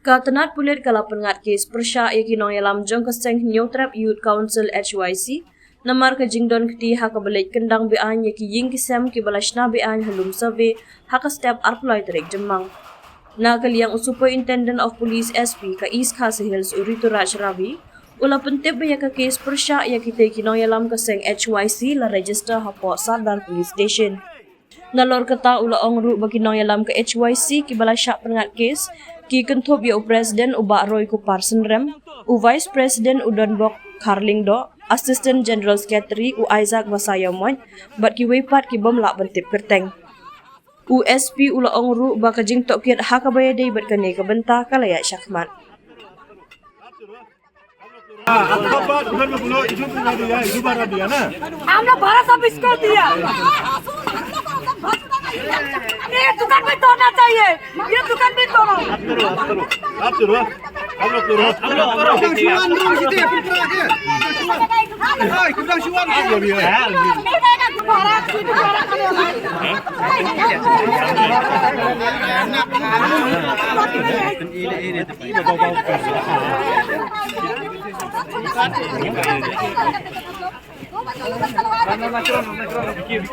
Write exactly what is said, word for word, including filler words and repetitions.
Ka tnat pulit ka la pynngat kes pyrshah ïa ki nongïalam jong ka seng Hynñiewtrep Youth Council, H Y C, namar ka jingdon kti ha kaba leit kyndang be-aiñ ïa ki ïing ki sem kiba la shna be-aiñ ha lum survey ha ka step arphew lai tarik Jymmang. Na ka liang u Superintendent of Police, S P, ka East Khasi Hills, u Rituraj Ravi, u la pyntip ba ïa ka kes pyrshah ïa kitei ki nongïalam ka seng H Y C la register hapoh Sardar Police Station. Nalor kata u la ong ruh ba ki nongïalam ka H Y C kiba la shah pynngat kes ki kynthup ïa u President u Bah Roy Kupar Synrem, u Vice President u Donbok Kharlyngdoh, Assistant General Secretary u Isaac Basaiawmoit, bad kiwei pat ki bym lah ban tip kyrteng. U S P u la ong ruh ba ka jingtohkit ha kaba ïadei bad kane ka bynta ka la ïaid shakhmat. हाँ, आपका बात उधर में बोलो, इधर बुला दिया, इधर बुला दिया ना। हम लोग भरोसा बिस्कुट दिया। ये दुकान भी तोड़ना चाहिए, ये दुकान भी तोड़ो। आप करो, आप करो, आप करो, आप लोग करो, आप लोग करो। Kudang shuan rum kita, putra ke. Hai, kudang shuan rum.